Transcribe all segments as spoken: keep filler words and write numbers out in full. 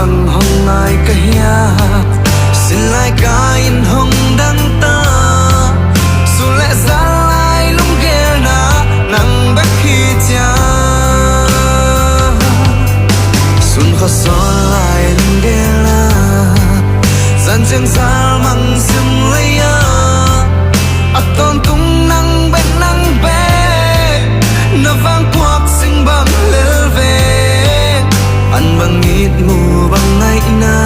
Hong ngai ka hia, sin lai ka inn hong dang ta, sun le zal lai lunggelna nang bek hi cia. Sun khuasawl lai lunggelna, zan ciang zal mang sim lei-a, a tawntung nang bek, nang bek, na vang puak sing bang lel ve. An bang it mu bang ngaihna,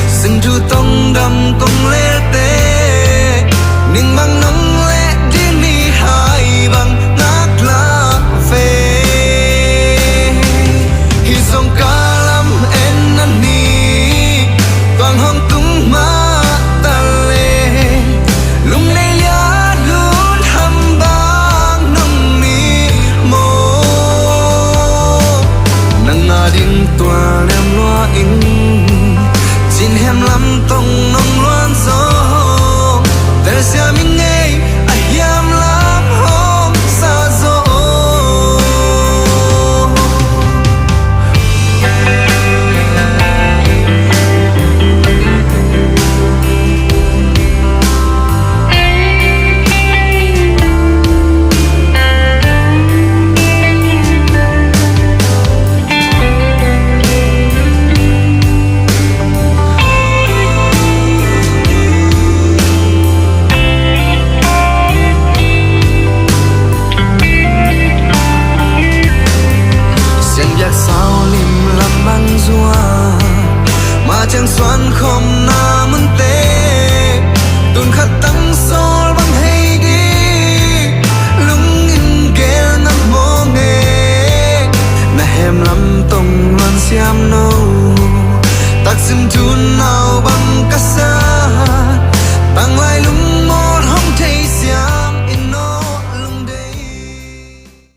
sing thu tong dam kong lelte, ning bang nong leh ding ni hai bang ngak la ve. Hi zong ka lam en a ni, tuang hong tung mah ta le, lunglei lia lun ham bang nong ni maw? Nang a ding tual nem lua in, cin hem lam tong nong luan zo, telsiam in ngei a hiam lam hong sa zo. Siangbiak sau lim lam bang zua, ma ciang suan khawmna munte, tun khat tang sawl bang hei ding, lungin gel ngam mawng e. Na hem lam tong luan siam no, taksim tun nau bang ka sa, tanglai lung